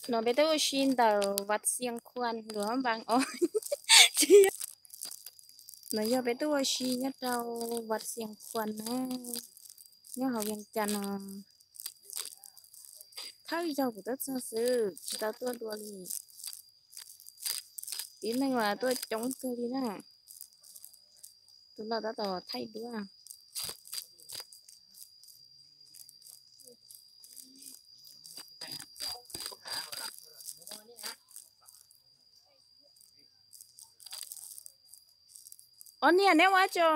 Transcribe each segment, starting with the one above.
No peb tuaj ua si ntawm Vaj Xias Khuas, luag Npas Os. No yog peb tuaj ua si nyob rau Vaj Xias Khuas na, nyob hauv Vias Cas no. Thawj zaug kuv tuaj txog xwb, tsis tau tuaj dua li. Tib neeg mas tuaj coob kawg li na. Tus no tab tom thaij duab. Ob niag neb ua tso.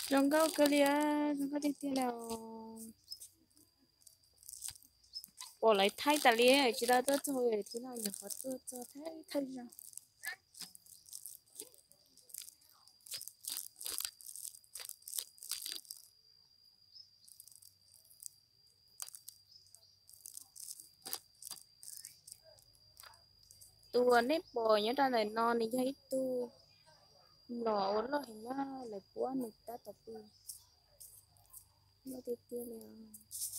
Zoo nkauj kawg li, zoo nkauj tiag tiag li. Pom lawv thaij tas li, tsis tau tuaj txog thiab no, nyuam qhuav tuaj txog thawj thawj zaug. Tus uas nej pom nyob rau ntawm no nws yog ib tug mlom uas loj heev na, lawv puab nws tab tom pw. Loj tiag tiag li os.